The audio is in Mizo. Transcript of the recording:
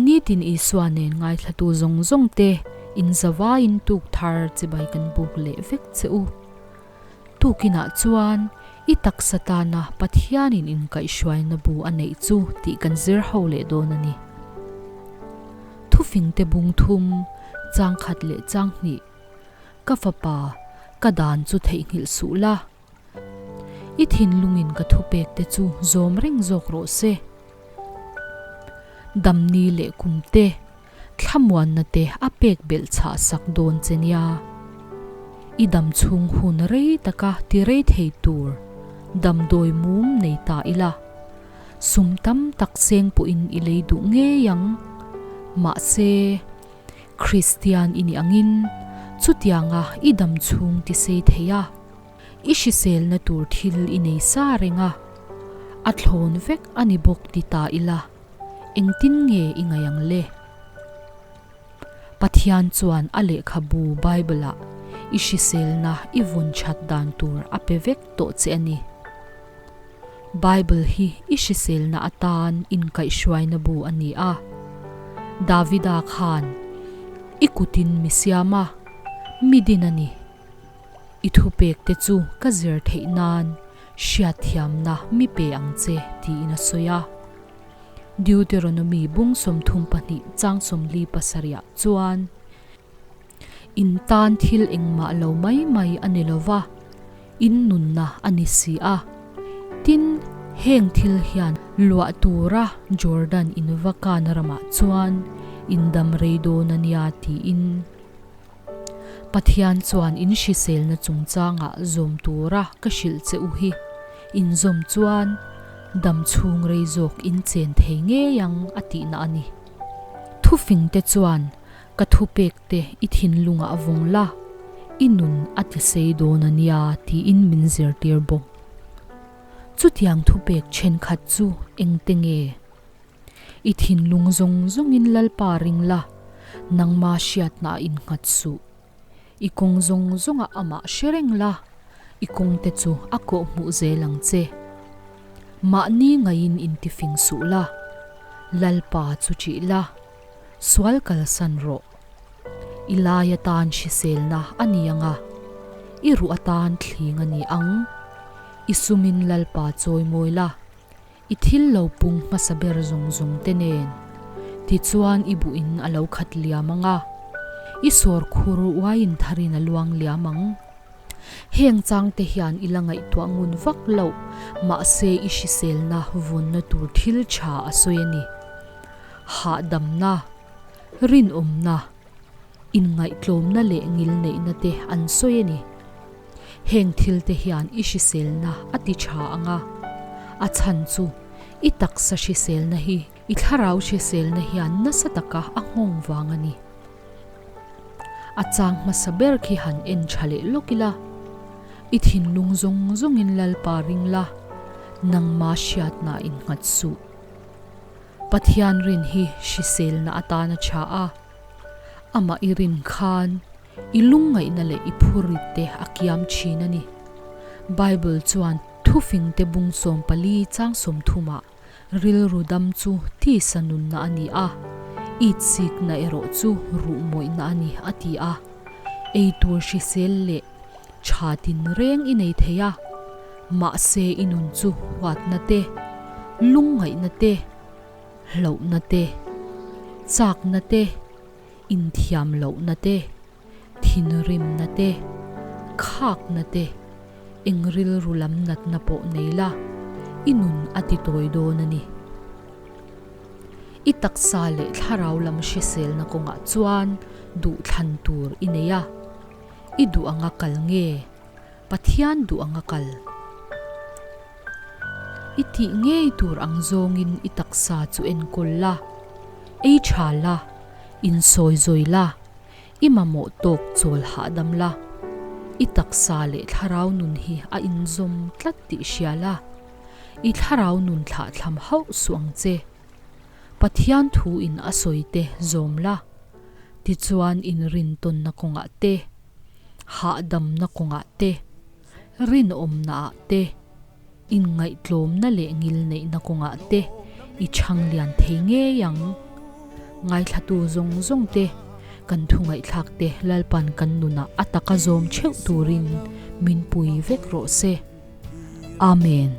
Nitin Isua nen ngaithlatu zawng zawng te in zavaiin tuk thar chibai kan buk leh vek che u. Tukinah chuan i taksa tana Pathianin inkaihhruaina bu a neih chu tih kan zir ho leh dawn a ni. Thufingte bung thum, chang khat leh chang hnih, Ka fapa, ka dan chu theihnghilh suh la. I thinlungin ka thupek te chu zawm reng zawk rawh se. Damni leh kumte, thlamuanna te a pek belh chhah sak dawn che nia. I dam chhung hun rei taka ti rei thei tur damdawi mum nei ta ila, sum tam tak seng pawhin i lei duh ngei ang. Mahse, Kristian i nih angin chutianga i dam chhung ti sei thei a. I hriselna tur thil i nei sa reng a, a thlawn vek a ni bawk ti ta ila, engtin nge i ngaih ang le? Pathian chuan a lehkhabu Bible-ah i hriselna i vawn that dan tur a pe vek tawh che a ni. Bible hi i hriselna atan inkaihhruaina bu a ni a. Davida khan, I kutin mi siam a, mi din a ni. I thupek te chu ka zir theih nan hriatthiamna mi pe ang che tiin a sawi a. Deuteronomy bung 32 chang 47 ah chuan, In tan thil engmah lo mai mai a ni lo va, in nunna a ni si a. Tin, heng thil hian luah tura Jordan in va kan ramah chuan in dam rei dawn a nia tiin. Pathian chuan in hriselna chungchangah zawm tura ka hrilh che u hi, in zawm chuan dam chhung rei zawk in chen thei ngei ang a tihna a ni. Thufingte chuan ka thupekte i thinlungah vawng la, i nun a ti sei dawn a nia tiin min zirtir bawk. Chutiang thupek thenkhat chu engte nge? I thinlung zawng zawngin Lalpa ring la, nangma hriatna a innghat suh. I kawng zawng zawngah amah hre reng la, i kawngte chu a kawhhmuh zel ang che. Mahni ngaiin intifing suh la, Lalpa chu ṭih la, sual kalsan rawh. I lai atan hriselna a ni ang a, i ruh atan thling a ni ang. I sumin Lalpa chawimawi la. I thil lo pung hmasa ber zawng zawng te nen tichuan i buhin a lo khat liam ang a, i sawr khur uaiin tharin a luang liam ang. Heng chang te hian i la ngaihtuah ngun vak loh, mahse i hriselna vawnna tur thil tha a sawi a ni. Hahdamna, rinawmna, inngaihtlawmna leh ngilneihna te an sawi a ni. Heng thil te hian i hriselna a ti tha ang a, a chhan chu i taksa hriselna hi i thlarau hriselna hian nasa taka a nghawng vang a ni. A chang hmasa ber khi han en tha leh lawk ila, i thinlung zawng zawngin Lalpa ring la, nangma hriatna innghat suh. Pathian rin hi hriselna atana tha a, amah i rin khan i lungngaihna leh i phurit te a kiam thin a ni. Bible chuan thufingte bung 14 chang 30 ah rilru dam chu tisa nunna a ni a, itsikna erawh chu ruhmawihna a ni a ti a. Eitur hrisel leh tha tinreng i nei thei a, mahse i nun chu huatna te, lungngaihna te, hlauhna te, chakna te, inthiam lohna te, thinrimna te, khakna te, eng rilru lam natna pawh nei la, i nun a ti tawi dawn a ni. I taksa leh thlarau lam hriselna kawngah chuan duhthlan tur i nei a. I duh anga kal nge? Pathian duh anga kal. I tih ngei tur ang zawngin i taksa chu enkawl la, ei tha la, insawi zawi la, i mamawh tawk chawl hahdam la. I taksa leh thlarau nun hi a inzawm tlat tih hria la, i thlarau nun thlahthlam hauh suh ang che. Pathian thu in a sawi te zawm la, tichuan inrintawnna kawngah te, hahdamna kawngah te, rinawmna ah te, inngaihtlawmna leh ngilneihna kawngah te i chhang lian thei ngei ang. Ngaithlatu zawng zawng te, kan thu ngaihthlak te Lalpan kan nunah a taka zawm theuh turin min pui vek rawh se. Amen.